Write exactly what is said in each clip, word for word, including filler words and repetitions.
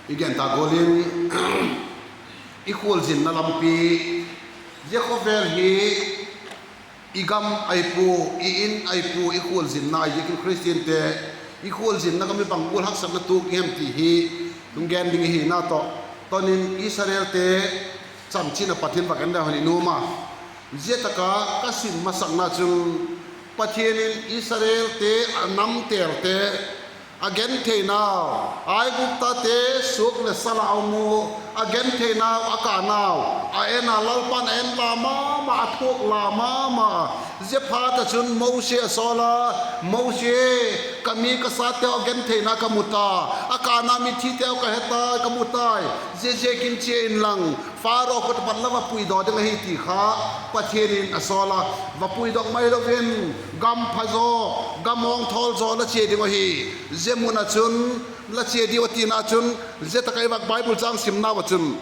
I gen ta gual in, i khualzinna lampi, zia khawvel hi i gam ahi pua, i in ahi pua, i khualzinna ahi ziakin Khristiante, i khualzinna gam hi bang gual haksatna tuak i hem ti hi hung gen ding i hina tawh, ton in Israelte chanchin a pat in vak en le hen i nuam a. Zia tak a ka sim masakna chun, Pathian in Israelte a namtelte, a gentheinau, Aiguptate suak leh sal a um u, a gentheinau, a kânau, a en a, Lalpa'n a en la ma ma, a thuak la ma ma. Ziaphat ah chun Mosi a sawl a, Mosi, ka mi ka sateu a gentheina ka mu ta, a kâna mitthiteu ka he tai, ka mu tai. Ziaziakin chia inlang, Pharaoh khut a pat la va puidaw ding ahi ti kha Pathian in a sawl a, va puidok mai lo in, gam pha zaw, gam awng thawl zaw la chia ding ahi. Zia mun ah chun la chia diu a tina chun, zia tak ah i vak Bible châng simnau ah chun,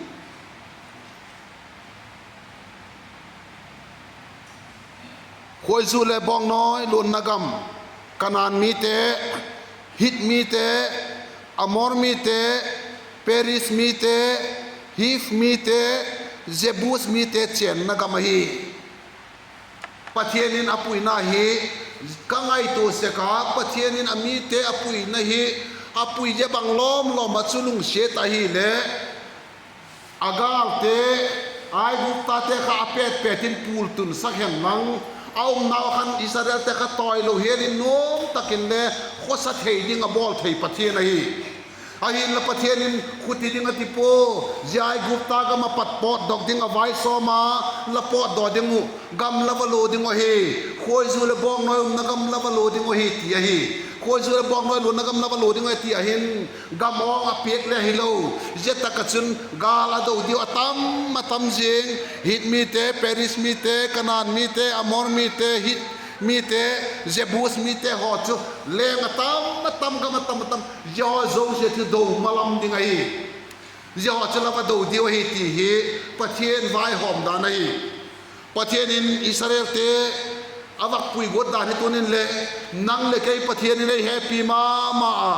khuaizu leh bawngnawi luanna gam, Kanaan mite, Hit mite, Amor mite, Periz mite, Hiv mite, Jebus mite chênna gam ahi. Pathian in a puina hi, ka ngaitua sek a, Pathian in a mite a puina hi, a pui zia bang lawm lawm ah chu lungsiat ahileh, a gâlte, Aiguptate kha a pêt pêt in pul tunsak hen lang, a umnau khan Israelte kha tawilo hial in nuam tak in le khawsa thei ding a bawl thei Pathian ahi. Ahinla Pathian in khuti ding a ti pua, zia Aigupta gam ah pat pawtdok ding a vai sawm a, la pawtdaw ding uh, gam la va lua ding uh ahi, khuaizu leh bawngnawi umna gam la va lua ding uh ahi ti ahi. Khuaizu leh bawngnawi luanna gam la va lua ding uh ahi ti ahin, gam awng a piak le hilo. Zia tak ah chun gâl a do diu a tam, a tam zing. Hit mite, Periz mite, Kanaan mite, Amor mite, Hit mite, Jebus mite haw chu leng a tam, a tam, gam a tam, a tam. Zia haw zosia chu do malam ding ahi. Zia haw chu la va do diu ahi ti hi Pathian vaihawm dan ahi. Pathian in Israelte a vak pui guat dan hi tun in leh, nang leh kei Pathian in ei hepi ma ma a,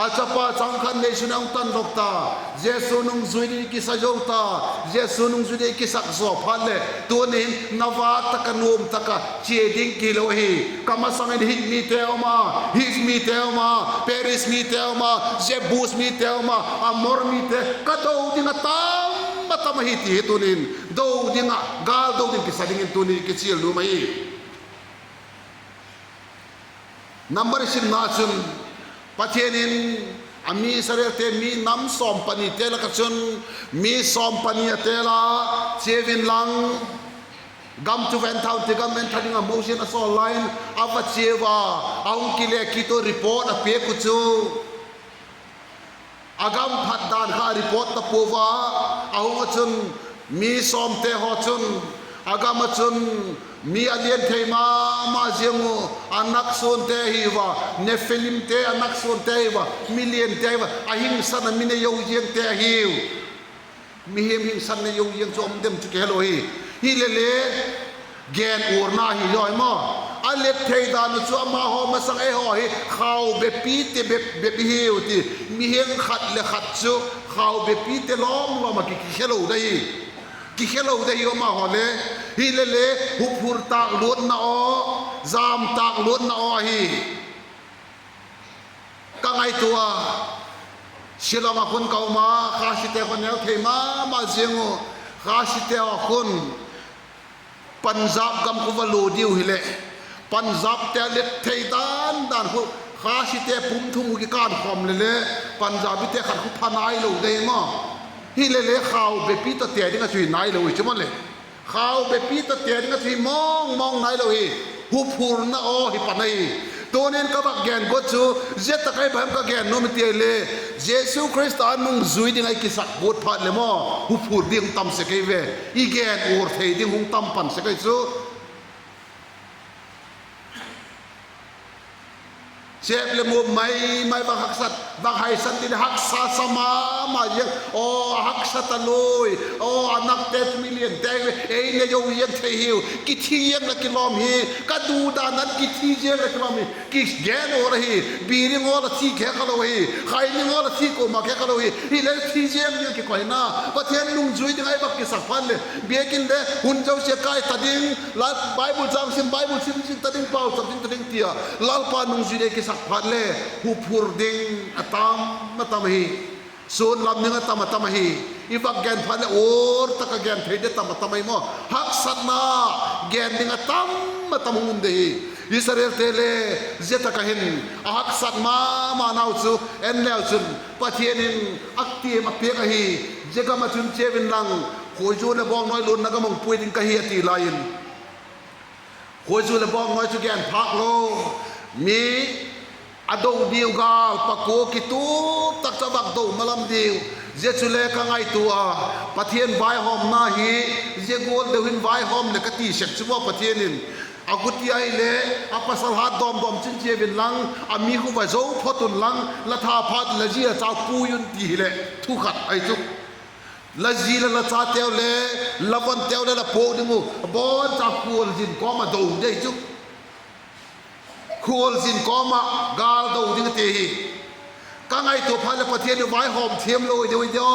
a chapa changkhat neisun a hung tandok ta, Jesu nungzui ding kisa zo ta, Jesu nungzui ding kisak zaw phat leh tuni hin na vâk tak a nuam tak a chia ding kilo ahi. Ka masang in Hit mite um a, Hiv mite um a, Periz mite um a, Jebus mite um a, Amor mite, ka do ding a tam, a tam ahi ti hi tun in do ding ah, gâl do ding kisa dingin tuni kichial nuam ahi. Number i simna chun, Pathian in a mi Israelte mi nam sawm panite lak ah chun mi sawm pani a têl a, chia un lang, gam chu va entha un ti, gam entha ding ah Mosi in a sawl lai in a va chia ua, a hung kile kit ua report a piak uh chu a gam phat dan kha a report ta pua ua, a hung ah chun mi sawmte haw chun a gam ah chun mi a lian thei ma ma ziang uh, Anak suante ahi ua, Nephilimte, Anak suante ahi ua, mi liante ahi ua, a hingsan ah mi neio ziangte ahiu. Mihing hingsan neio ziang chu um dem chu kihelo hi. Hilele, gen urna hi zaw i maw, a let thei dan uh chu amahaw masang ei haw hi khau bepite bep bep i hiu ti. Mihing khat leh khat chu khau bepite lawm lawm ah ki, kikhe lo dei hi. Kikhe lo dei hi amahaw le. Hilele, huphur tâk luatna aw, jam tâk luatna aw ahi. Ka ngaitua a, Shillong ah khun ka um a, Khasite khaw neu thei ma ma ziang uh, Khasite haw khun Punjab gam khu va lua diu hileh, Punjabte a let thei dan dan khu, Khasite pum thum uh kikân khawm lele, Punjabite khat khu pha nailo dei maw. Hilele khau bepi tawh te ding ah chu hi nailo hi chu maw le. Khau bepi tawh te ding ah chu hi mawng mawng nailo hi. Huphurna aw hi pan ahi. Tunin ka vak gen guat chu, zia tak ah i bang hem ka gen nuam i ti le, Jesu Khrista nungzui ding ah i kisak guat phat leh maw, huphur ding tam sek ei ve. I gen ur thei ding hung tam pan sek ei chu. Chêp leh mup mai mai vak haksat, vak haisan ti leh haksa sa ma ma ziang. Aw, a haksa ta lui. Aw, a nakte chu miliante ei le zo ziang thei hiu. Kithi ziang la kilawm hi. Ka du dan an kithi ziang la kilawm hi. Kigen awl ahi. Biri ngawl a thi khe kha lo hi. Khaini ngawl a thi kuama khe kha lo hi. Hile thi ziang ziang kikoina, Pathian nungzui ding ah i vak kisak phat leh, biakin le hun zosia kai ta ding, Bible châng sim, Bible sim zing ta ding, pauchap zing ta ding tia Lalpa nungzui ding kisak phat le, huphur ding a tam a tam ahi. Suan lam ding a tam a tam ahi. I vak gen phat leh ur tak a gen thei ding tam a tam ahi maw. Haksatna gen ding a tam a tam hung um de hi. Israelte le zia tak ah hin a haksat ma ma nau chu en leu chun Pathian in a tiam a piak ahi. Zia gam ah chun chia un lang, khuaizu leh bawngnawi luanna gam hung pui ding ka hi a ti lai in, khuaizu leh bawngnawi chu gen phâk lo, mi a do diu gâl pakua kitup tak chu a vak do malam diu. Zia chule ka ngaitua a, Pathian vaihawmna hi zia gual deu hin vaihawm leh ka ti sek chu maw Pathian in, a guti ahileh a pasal hat dawm dawm chin chia un lang, a mi khu va zo phot un lang, la tha phat la zi la cha pui un ti hileh thu khat ahi chu. La zi le la chateu le, la vanteu le la puak ding uh, a bawn cha khualzin kawm ah do dei chu. Khualzin kawm ah gâl do ding a ti hi. Ka ngaitua phat leh Pathian in vaihawm thiam lo deu i dia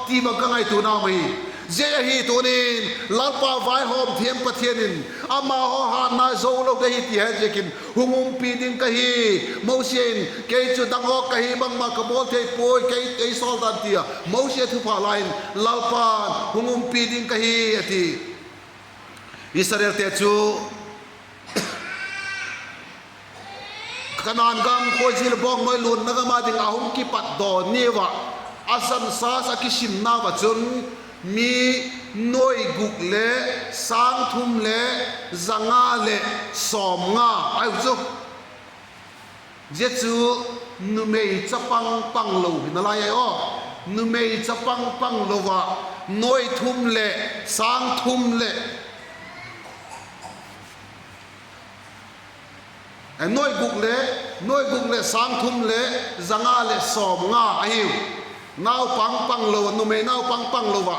ti bang ka ngaituana um ahi. Zia ahi tunin Lalpa vaihawm thiam Pathian in, amahaw hatna zo lo ding ahi ti he ziakin, hung umpi ding ka hi. Mosi in, kei chu dang awk ka hi, bangma ka bawl thei puai, kei, kei sawl dan ti a Mosi a thupha lai in Lalpa'n hung umpi ding ka hi a ti. Israelte chu Kanaan gam khuaizu leh bawngnawi luanna gam a ding a hung kipatdaw ni ua, a census a kisimna ua chun mi nuai guk le sâng thum le za nga leh sawmnga ahiu chu. Zia chu numei chapang pang lo hi nalai ahi aw. Numei chapang pang lo a, nuai thum leh sâng thum leh nuai guk le, nuai guk leh sâng thum le za nga leh sawmnga ahiu. Naupang pang lo, numei naupang pang lo a,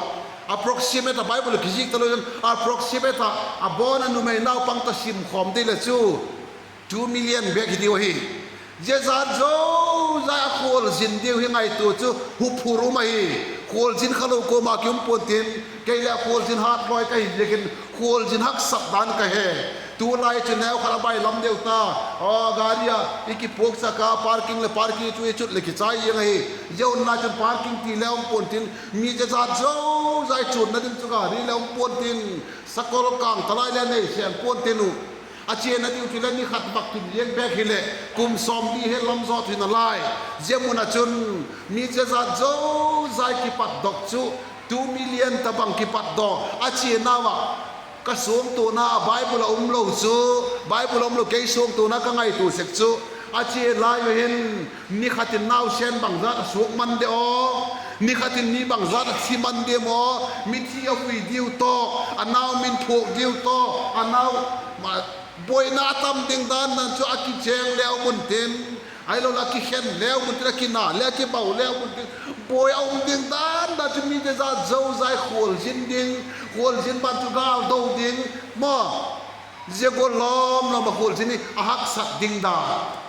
approximate a Bible kizik talo in approximate a, a bawn a numei naupang ta simkhawm ding le chu two million bêk hi diu ahi. Zia zat zozai a khualzin diu hi ngaitua chu huphur um ahi. Khualzin kha lo kuama ki um pua'n tin, kei leh khualzin hat lawi ka hi ziakin khualzin haksat dan ka he. Tulai chu neu khat a bailam deu ta, aw, gari a i kipuakchak a parking leh parking chu i chut leh kichai ziang ahi. Zia hun lai chun parking ti le um pua'n tin, mi zia zat zozai chuanna ding chu gari le um pua'n tin, sakol kâng ta lai le nei seng pua'n tin uh. A chiana diu chu le ni khat vak tun ziang bêk hileh kum sawmli he lam zaw thei nalai. Zia mun ah chun mi zia zat zozai kipatdok chu two million tabang kipatdaw a chianau ah, ka suangtuana a Bible a um lo chu, Bible a um lo kei suangtuana ka ngaitua sek chu, a chia lai u hin ni khat in nausen bangzat a suak man de aw, ni khat in mi bangzat a thi man de maw, mithi a vui diu tawh, a nau min phuak diu tawh, a nau, buaina a tam ding dan dan chu a kichêng leu mun tin, ahilo leh a kikhen leu mun tin, a kina le a kibau leu mun tin, buai a um ding dan dan chu mi zia zat zozai khualzin ding, khualzin ban chu gâl do ding maw, zia gual lawm lawm a khualzin hi a haksat ding dan.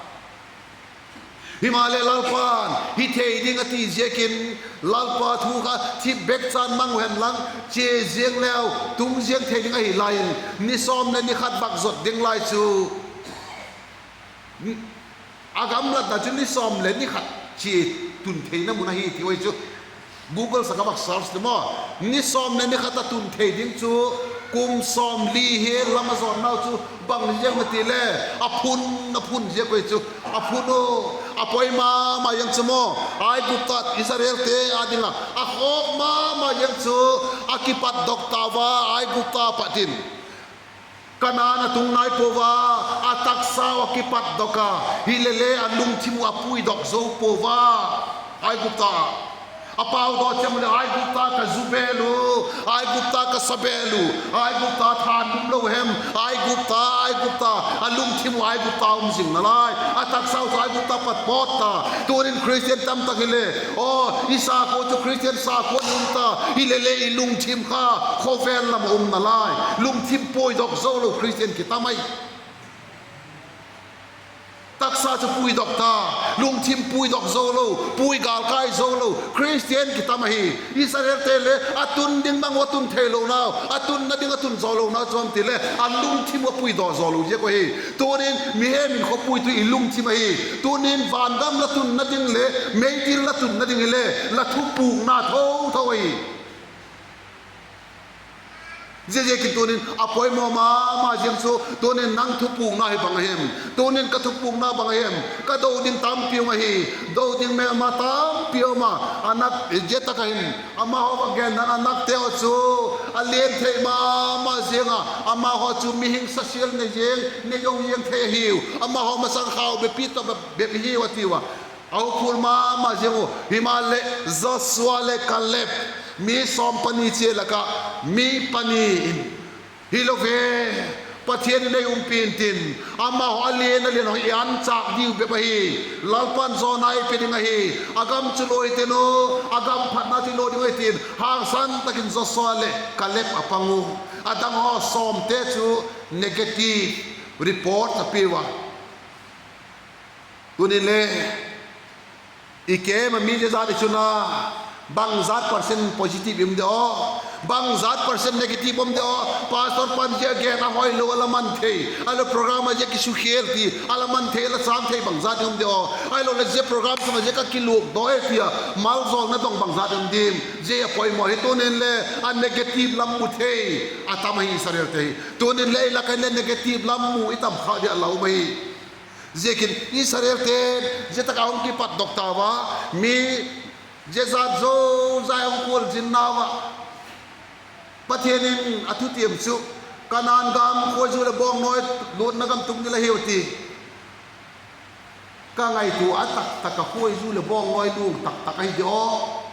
Himaleh Lalpa'n hi thei ding a ti ziakin, Lalpa thu kha thip bek chan mang u hen lang, chia ziang leu tung ziang thei ding ahi lai in, ni sawm leh ni khat vak zot ding lai chu a gamlatna chu ni sawm leh ni khat chia tun theina mun ahi ti ui chu. Google sak a vak search le maw, ni sawm leh ni khat a tun thei ding chu kum sawmli he lam a zawnnau chu bang ziang na ti le, a phun, a phun ziak ui chu. A phun u, a poi ma ma ziang chu maw, Aigupta, Israelte â ding a a khawk ma ma ziang chu a kipatdok ta ua, Aigupta pat in Kanaan a tung nai pua ua, a taksau a kipatdok a, hilele a lungthim uh a puidok zo pua ua, Aigupta ah. A pau daw chiang u leh, Aigupta ka zu bêl u, Aigupta ka sa bêl u, Aigupta than um lo hem, Aigupta, Aigupta, a lungthim uh Aigupta um zing nalai, a taksa uh chu Aigupta pat pawt ta. Tunin Christian tamtak hile, aw, i sakhua chu Christian sakhua um ta hile le i lungthim kha khawvel lam ah um nalai, lungthim puidok zo lo Christian kitam ahi. Taksa chu puidok ta, lungthim puidok zo lo, pui gâl kai zo lo Christian kitam ahi. Israelte le a tun ding bang uh a tun theilonau, a tunna ding a tun zawlonau chu bang ti le a lungthim uh a puidok zo lo ziak uh ahi. Tunin mihem in khawpuitu i lungthim ahi. Tunin van gam la tunna ding leh meidil la tunna ding hile la thupukna tho tho ahi. Ziaziakin tunin a poimaw ma ma ziang chu, tunin nang thupukna hi bang a hem? Tunin ka thupukna bang a hem? Ka do ding tampi um ahi. Do ding mêlma tampi um a, a nak zia tak ah hin amahaw va genna a nakte haw chu a lian thei ma ma ziang a, amahaw chu mihing sasial ne ziang, ne zo ziang thei ahiu. Amahaw masang khau bepi tawh bep hiu a tiu a, a huphul ma ma ziang u. Himaleh Joshua leh Kaleb, mi sawm pani chia lak ah mi pani in, hilo ve, Pathian in ei umpi intin, amahaw a lian a lian haw i anchâk diu bep ahi. Lalpa'n zawnna ei pe ding ahi. A gam chu luai ten u, a gam phatna chu i lo ding ahi tin hangsan tak in Joshua leh Kaleb a pang u. A dang haw sawmte chu negative report a piau a. Tunin le i kêm ah mi zia zat i chun a, bangzat percent positive i um de aw, bangzat percent negative um de aw? Pastor pan zia gen a hoilo a la man thei, ahilo program ah zia kisukhêl ti a la man thei, a la châng thei bangzat i um de aw? Ahiloleh zia program sung ah zia ka kiluak dawi ti a malzawlna dong bangzat i um diam? Zia a poimaw hi. Tunin le a negative lam mu thei a tam ahi Israelte hi. Tunin le i lak ah le negative lam mu i tam kha di a la um ahi. Ziakin Israelte'n zia tak ah hung kipatdok tau a, mi zia zat zozai hung khualzinnau ah, Pathian in a thutiam chu, Kanaan gam khuaizu leh bawngnawi lutna gam tung ding la hiu ti. Ka ngaitua a taktak ah khuaizu leh bawngnawi luang taktak ahi di aw.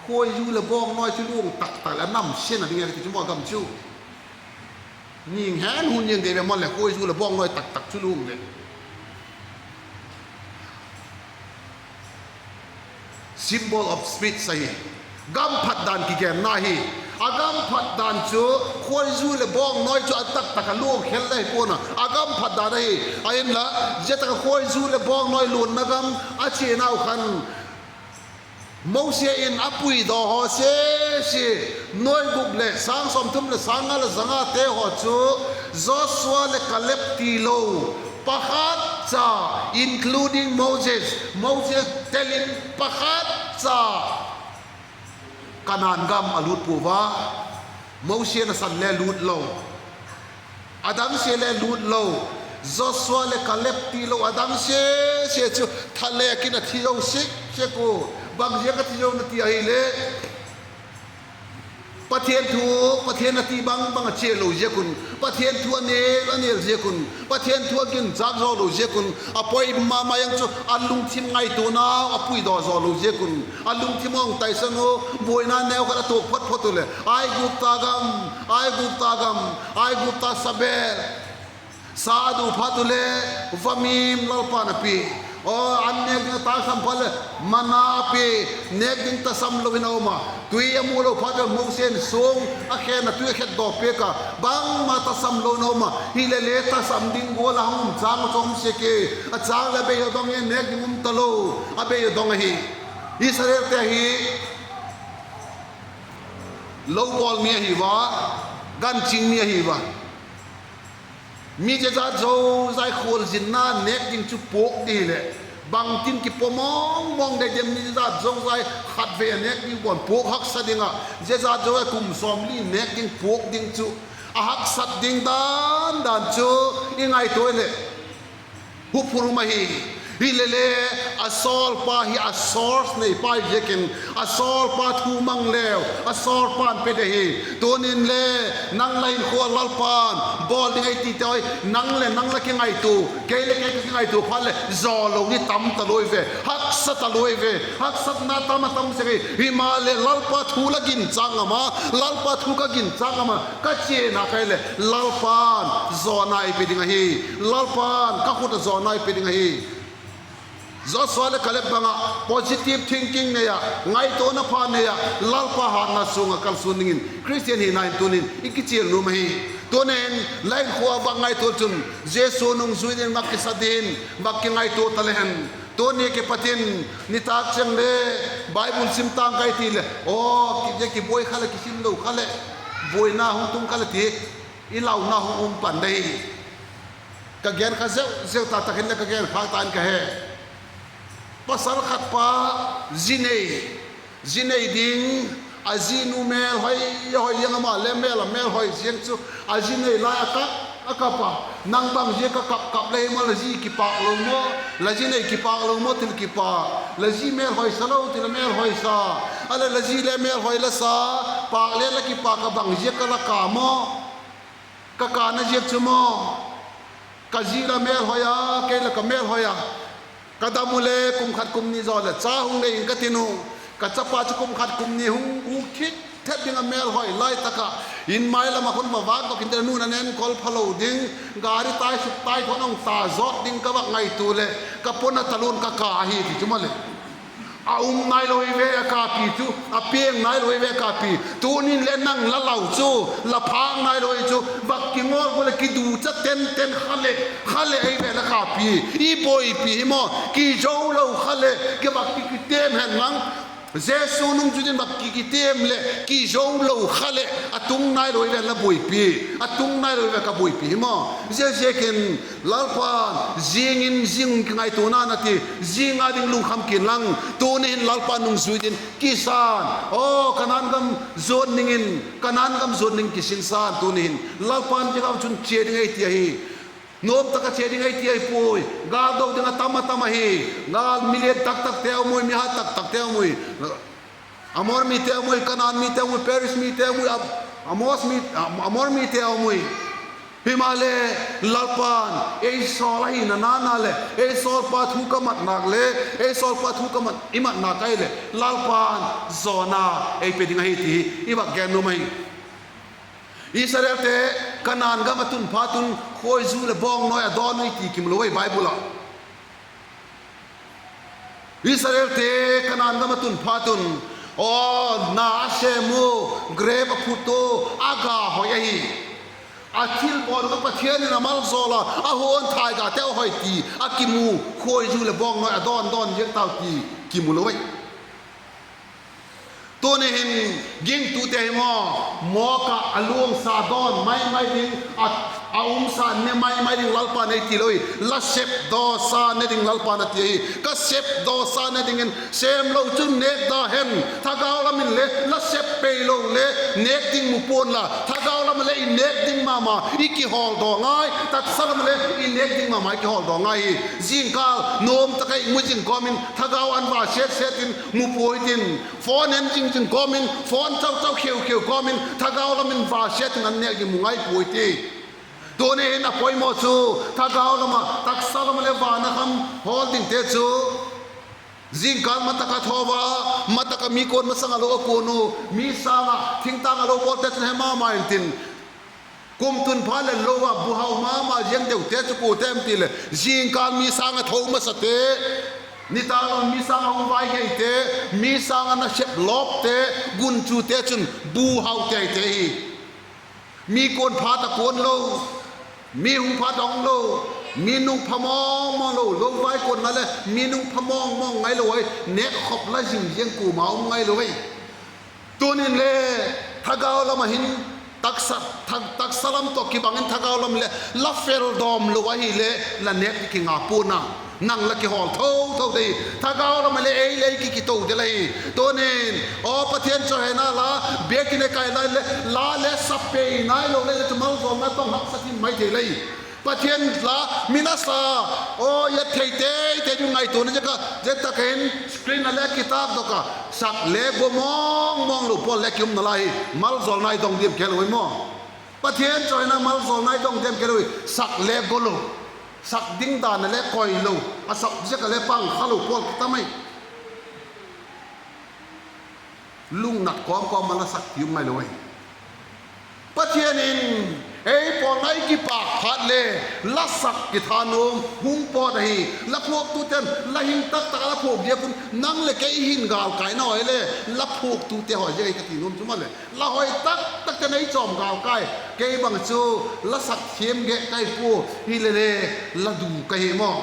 Khuaizu leh bawngnawi chu luang taktak leh a nam sian a ding e ka ti chu maw gam chu. Ning hen hun ziang dei ve maw leh khuaizu leh bawngnawi taktak chu luang leh. Symbol of speech ahi. Gam phat dan kigenna hi. A gam phat dan chu khuaizu leh bawngnawi chu a taktak ah luang khel le hi pua'n a, a gam phat dan ahi. Ahinla, zia tak ah khuaizu leh bawngnawi luanna gam a chianau khan Mosi in a puidaw haw sese, nuai guk leh sâng sawmthum leh sâng nga leh za ngate haw chu Joshua leh Kaleb tilo, pakhat cha, including Moses, Moses tel in pakhat cha Kanaan gam a lût pua a. Mosi nasan le lût lo, a dang sia le lût lo, Joshua leh Kaleb tilo a dang sese chu thalêk in a thi zo sik sek ua. Bang ziak a thi zo na ti ahile, Pathian thu, Pathian a ti bang bang a chia lo ziak un, Pathian thu a nêl a nêl ziak un, Pathian thu a ginchâk zaw lo ziak un, a poi ma ma ziang chu a lungthim ngaituanau a puidaw zaw lo ziak un, a lungthim a hung taisan u, buaina neu khat a tuak phot phot u leh Aigupta gam, Aigupta gam, Aigupta sa bêl, sa a du phat u le, va mim Lalpa'n a pia. Aw, an nêk ding a tâksam phat leh mana a pia, nêk ding tasam lo in a um a. Tui a mu lo phat leh Mosi in suang a khen a, tui a khetdaw piak a, bangma tasam lo in a um a. Hile le tasam ding gual a hung um châng a chu um sek e, a châng leh a bei a dong e, nêk ding um talo, a bei a dong ahi. Israelte hi lo bawl mi ahi ua, ganching mi ahi ua. Mi zia zat zozai khualzinna nêk ding chu puak ding hileh, bangtin kipuamawng mawng dei diam? Mi zia zat zozai khatvei a nêk ding bawn puak haksa ding ah, zia zat zozai kum sawmli nêk ding puak ding chu, a haksat ding dan dan chu i ngaitua leh, huphurhum ahi. Hilele, a sawlpa hi a source neipa ziakin, a sawlpa thu mang leu a sawlpa'n pe ding ahi. Tunin le, nang la hinkhua Lalpa'n bawl ding ahi ti te hi, nang leh nang la kingaitua, kei leh kei ka kingaitua phat leh zaw lo ni tam ta lui ve, haksa ta lui ve, haksatna tam a tam sek hi. Himaleh Lalpa thu la ginchâk ngam a, Lalpa thu ka ginchâk ngam a, ka chiana kai leh Lalpa'n zawna ei pe ding ahi. Lalpa'n ka khut ah zawna ei pe ding ahi. Joshua leh Kaleb bang ah positive thinking nei ah, ngaituana pha nei ah, Lalpa hatna sung ah kalsuan dingin Khristian hina in tunin i kichial nuam ahi. Tunin la hinkhua vak ngaitua chun, Jesu nungzui dingin vak kisa dingin vak kingaitua ta le hen. Tuni kipat in nitâk cheng le Bible sim tâng kai ti leh, aw, kizia kibuai kha leh, kisim lo kha leh, buaina hung tung kha leh ti, i launa hung um pan dei. Ka gen kha zeu zeu, tak tak in leh ka gen khâk ta in ka he. Pasal khat pa, zi nei, zi nei ding, a zinu mêlhoi, hoi ziang, ama le mêl a mêlhoi ziang chu, a zi nei lai a kap, a kap a, nang bang ziak a kap kap le hi maw, la zi kipâk lo maw, la zi nei kipâk lo maw ti leh kipâk, la zi mêlhoi sa lo ti leh mêlhoi sa, a leh la zi le mêlhoi la sa, pâk le la kipâk a, bang ziak a la kap maw? Ka kâpna ziak chu maw, ka zi la mêlhoi a, kei la ka mêlhoi a, ka dam u le kum khat kum ni zaw leh cha hung nei ing ka tin u. Ka chapa chu kum khat kum ni hung uk thit thet ding a mêlhoi lai tak ah, in mai lam ah khun va vâkdok intin, a nu'n a ne enkol phalo ding, gari tai suk tai thawn a hung ta zawt ding ka vak ngaitua leh, ka pon a talun ka kap ahi ti chu maw le. A um nailo ve a kâppi chu, a piang nailo ve a kâppi. Tunin le nang la lau chu, la phâk nailo chu, vak kingawl gu leh kiducha ten ten kha leh, kha leh ei ve la kâppi. I buaipi hi maw, kizo lo kha leh kivak ki, kitiam hen lang. Jesu nungzui dingin vak ki, kitiam leh kizo lo kha leh a tung nailo ve la buaipi. A tung nailo ve ka buaipi hi maw. Ziaziakin Lalpa'n zing in zing kingaituana na ti, zing a ding lungkham ki'n lang, tuni hin Lalpa nungzui dingin kisa'n, aw, Kanaan gam zuan dingin, Kanaan gam zuan ding kisinsa'n tuni hin Lalpa'n zia gam chun chia ding ei ti ahi. Nuam tak a chia ding ei ti ahi puai. Gâl do ding a tam a tam ahi. Gâl, mi lian tak takte um ui, mi hat tak takte um ui. Amor mite um ui, Kanaan mite um ui, Periz mite um ui, Am-, Amos mi, Am-, Amor mite um ui. Himaleh, Lalpa'n ei sawl ahina nana leh ei sawlpa thu ka mat nak le, ei sawlpa thu ka mat, i mat nak ai leh Lalpa'n zawna ei pe ding ahi ti i vak gen nuam ahi. Israelte Kanaan gam a tun phat un khuaizu leh bawngnawi a dawn ui ti kimu lo ai Bible ah. Israelte Kanaan gam a tun phat un, aw, na a sêm u, grep a phut u, a ga hoi ahi. A thilbawl ka Pathian in a maljawl a, a huan thaigate a hoi ti a kimu, khuaizu leh bawngnawi a dawn dawn ziang tau ti kimu lo ai. Tuni hin gingtute hi maw, mawk ah a luangsa dawn mai mai ding, a, a umsa ne mai mai ding Lalpa'n ei ti lo hi. La sepdawsa ne ding Lalpa'n a ti ahi. Ka sepdawsa ne dingin sêm lo chun nêk da hen. Thagau lam in le la sep pei lo le nêk ding mu pua'n la, thagau lam ah le i nêk ding ma ma i kihawldaw ngai, taksa lam ah le i nêk ding ma ma i kihawldaw ngai hi. Zingkâl nuam tak ah i mu zing kawm in thagau an va set set in mu puai tin, phone en zing zing kawm in, phone chau chau kheu kheu kawm in thagau lam in va set in an nêk ding mu ngai puai ti. Tuni hin a poimaw chu, thagau lam ah, taksa lam ah le van a kham hawl dingte chu, zingkâl matak a tho a, matak a mi kuan masang a lo a kuan u, mi sâng ah thingtâng a lo bawlte chun he ma ma intin, kum tun phat leh lo a bu hau ma ma ziang deute chu kuate em ti leh, zingkâl mi sâng a tho masate, nitâk lam mi sâng a hung vai geite, mi sâng a nasep lawpte, gunchute chun bu hau tei tei hi. Mi kuan phat a kuan lo, mi hung phat a hung lo, mi nung pha mawng mawng lo, lo vai kuanna leh mi nung pha mawng mawng ngailo ai, nêk khop la zing ziang kuama um ngailo ai. Tunin le thagau lam ah hin taksa, thag-, taksa lam tawh kibang in thagau lam leh la fel dawm lo ahileh la nêk kinga pua'n a, nang la kihawl tho tho dei. Thagau lam ah le ei le ei ki, kito dei lai. Tunin, aw Pathian chawihoina la, biakin ah kai lai leh la le sa pei nailo le, le chu maljawlna tawh haksa thim mai thei lai. Pathian la min a sa, aw, i et thei tei tei ding ngaituana ziak a, zia tak ah hin screen ah le kitâkdok a, sak le gua mawng mawng lo pawl le ki um nalai hi. Malzawlna i dong diam kei lo i maw? Pathian chawihoi malzawlna i dong diam kei lo i, sak le gua lo, sak ding dan a le koi lo, a sak ziak a le pang kha lo pawl ki tam ai. Lungnat kawm kawm a la sak ti um ngai lo ai. Pathian in ei pawlna i kipâk phat le, la sak kitha nuam hung pawt ahi. La phuaktute'n la hing tak tak a la phuak ziak un nang leh kei i hin gâlkaina haw le, la phuaktute haw ziak ahi ka ti nuam chu maw leh. La hoi tak takte'n ei chawm gâlkai. Kei bang chu la sak thiam gek ka hi pua, hile le la du ka hi maw.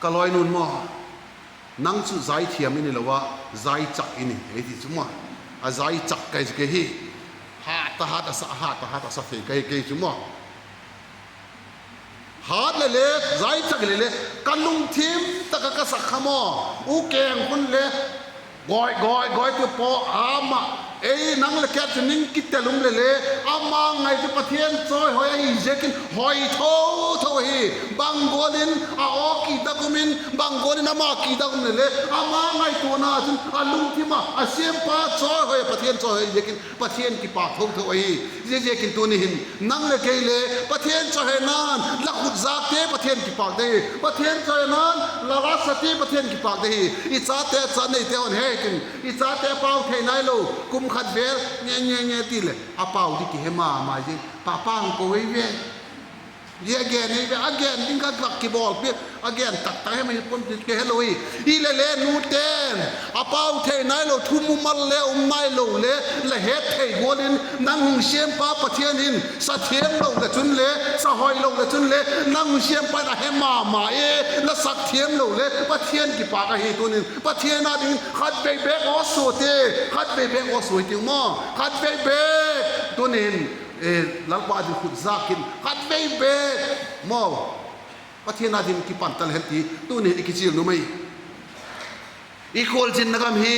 Ka lawinu'n maw, nang chu zaithiam i ni lo a, zaichak i ni ei ti chu maw. A zaichak ka hi chu kei hi. Hat a hat a sa, hat a hat a sa thei ka hi kei chu maw. Hat le le, zaichak le le, ka lungthim tak ah ka sak kha maw. U keng hun le, gawi gawi gawi ti paw ama, ei nang leh kei chu ning kitel um le le, ama ngai chu Pathian chawihoi ahi ziakin hoi tho tho ahi. Bang gual in a aw kidak um in, bang gual in ama kidak um le le, ama ngaituana chun a lungthim ah a siampa chawihoi, Pathian chawihoi ziakin Pathian kipâk tho tho ahi. Ziaziakin tuni hin nang leh kei le Pathian chawihoi nan la khut zâkte Pathian kipâk de hi. Pathian chawihoi nan la la sate Pathian kipâk de hi. I chate cha neite haw'n he tin, i chate pau thei nailo, kum khat vel nge nge nge ti leh a pau di kihe ma ma ziang. Pa, pa hung ko ei ve. Zia a gen ei ve, a gen ding ka vak kibawlpiak, a gen tak tak hem hi pon ti kei helo hi. Hile le nute'n a pau thei nailo, thu mumal le um nailo le, la het thei gual in nang hung siampa Pathian hin sa thiam lo le chun le, sa hoi lo le chun le, nang hung siampa in a he ma ma e, la sak thiam lo le Pathian kipâk ahi. Tunin Pathian â dingin khatvei bêk aw sua ti, khatvei bêk aw sua i tiu maw, khatvei bêk. Tunin Lalpa â ding khut zâk in khatvei bêk maw, Pathian â ding kipan ta le hen ti tunin i kichial nuam ai. I khualzinna gam hi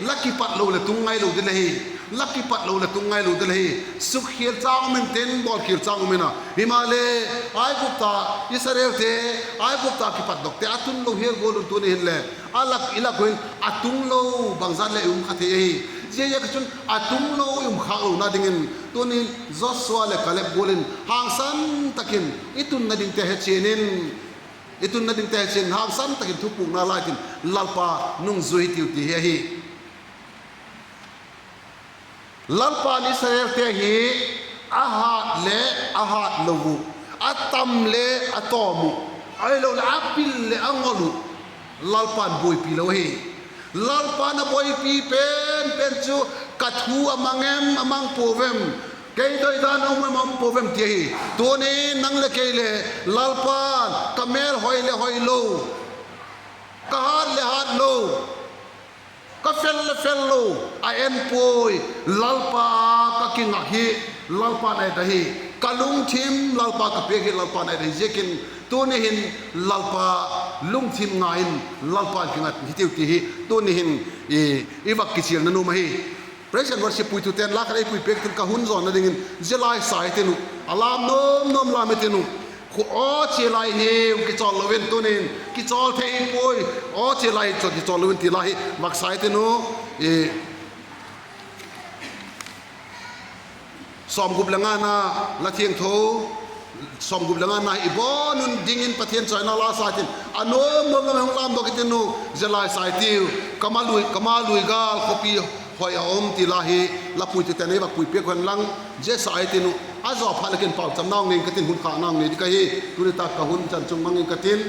la kipat lo leh tung ngailo ding ahi. La kipat lo leh tung ngailo ding ahi. Sukkhial châng um intin, bawlkhial châng um in a, himaleh Aigupta, Israelte Aigupta kipatdokte a tun lo hial gual un tuni hin le, a lak i lak un a tung lo bangzat le i um kha thei ahi. Ziaziakchun a tung lo i um khâk lona dingin tunin Joshua leh Kaleb gual in hangsan tak in i tunna dingte hechian in, i tunna dingte hechian in hangsan tak in thupukna lai tin Lalpa nungzui hitiu ti hi ahi. Lalpa'n Israelte hi a hât leh a hât lo uh, a tam le a tawm uh, ahiloleh a pil leh a ngol uh, Lalpa'n buaipi lo ahi. Lalpa'n a buaipi pen pen chu, ka thu a mang em, a mang puau em, kei doidan a um em, a um puau em ti ahi. Tunin nang leh kei le Lalpa'n ka mêl hoi leh hoi lo, ka hât leh hât lo, ka fel leh fel lo a en puai. Lalpa ka kingak hi, Lalpa'n a et ahi. Ka lungthim Lalpa ka piak hi, Lalpa'n a et ahi ziakin tuni hin Lalpa lungthim nga in Lalpa'n kingat hitiu ti hi tuni hin i vak kichialna nuam ahi. Praise and worship puitute'n la khat ei puipiak tin ka hun zawnna dingin zia la i sa i tin uh, a lâm nuam nuam lâm i tin uh. Khu aw chia lai hiu, kichawl lo in tunin kichawl thei puai, aw chia lai chu kichawl lo in ti la hi vak sa i tin uh. Sawmgup le ngana, la thiangtho, sawmgup le ngana hi i bawn un dingin Pathian chawina la sa i tin, a nuam nuam lam hung lâm dok i tin uh, zia la i sa i tiu. Ka ma lui gâl khawpi hoi a um ti la hi la puitute'n ei vak puipiak hen lang, zia sa i tin uh. A zaw phat leh ken pauchapna hung nei ing ka tin, hun khâkna hung nei ding ka hi. Tuni tak ka hun chan chung mang ing ka tin.